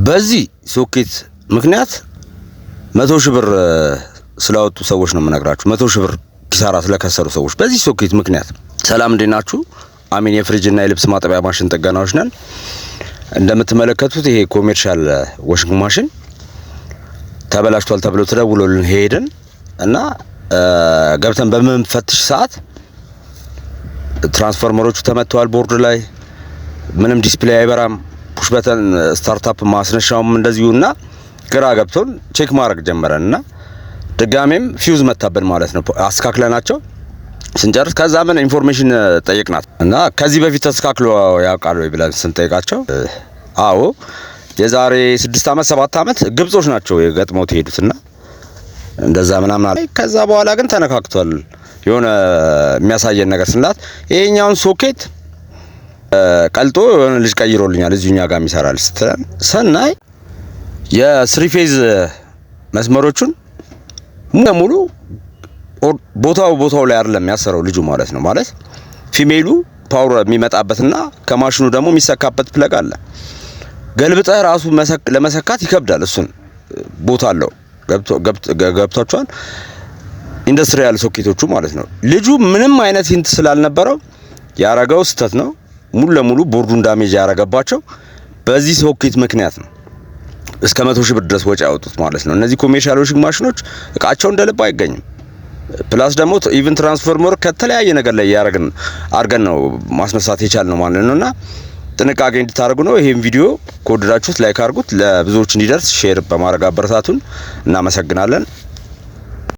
በዚህ ሶኬት ምክንያት 100,000 ብር ስላወጡ ሰዎች ነው የምነግራችሁ። 100,000 ብር ኪሳራ ስለከሰሩ ሰዎች በዚህ ሶኬት ምክንያት። ሰላም፣ እንዴት ናችሁ? አሚን የፍሪጅ እና የልብስ ማጠቢያ ማሽን ጥገናዎች ነን። እንደምትመለከቱት ይሄ commercial washing machine ተበላሽቷል ተብሎ ተደውሎልን ሄድን እና ገብተን በምንፈትሽ ሰዓት ትራንስፎርመሮቹ ተመተዋል። ቦርድ ላይ ምንም display አይበራም። Push button startup ማስነሻውም እንደዚሁ እና ግራ ገብቶን check ማድረግ ጀመረን እና ድጋሜም ፊውዝ መታብን ማለት ነው። አስተካክለናቸው ስንጨርስ ከዛ ምን information ጠየቅናት እና ከዚህ በፊት ተስተካክሎ ያውቃል ወይ ብለን ስንጠይቃቸው አዎ፣ የዛሬ 6 ዓመት 7 ዓመት ግብጾች ናቸው የገጥመውት የሄዱትና እንደዛ ምናምን አለ። ከዛ በኋላ ግን ተነካክቷል። የሆነ የሚያሳየን ነገር ስንላት ይሄኛውን ሶኬት ቀልጦ የሆነ ልጅ ቀይሮልኛል፣ እዚሁ እኛ ጋር የሚሰራል ስትለን ስናይ የ three phase መስመሮቹን ሙሉ ለሙሉ ቦታው ቦታው ላይ አይደለም ያሰረው ልጁ ማለት ነው። ማለት female ኡ power የሚመጣበትና ከማሽኑ ደግሞ የሚሰካበት plug አለ። ገልብጠህ ራሱ ለመሰካት ይከብዳል። እሱን ቦታ አለው፣ ገብቷቸዋል። Industrial ሶኬቶቹ ማለት ነው። ልጁ ምንም አይነት hint ስላልነበረው ያረገው ስህተት ነው። ሙሉ ለሙሉ ቦርዱን damage ያረገባቸው በዚህ ሶኬት ምክንያት ነው። እስከ 100,000 ብር ድረስ ወጪ ያወጡት ማለት ነው። እነዚህ commercial washing ማሽኖች እቃቸው እንደ ልብ አይገኝም። Plus ደግሞ even transformer ከተለያየ ነገር ላይ ያረግን አድርገን ነው ማስነሳት የቻልነው ማለት ነውና ጥንቃቄ እንድታደርጉ ነው። ይሄን ቪዲዮ ከወደዳችሁት like አድርጉት፣ ለብዙዎች እንዲደርስ share በማድረግ አበረታቱን። እናመሰግናለን።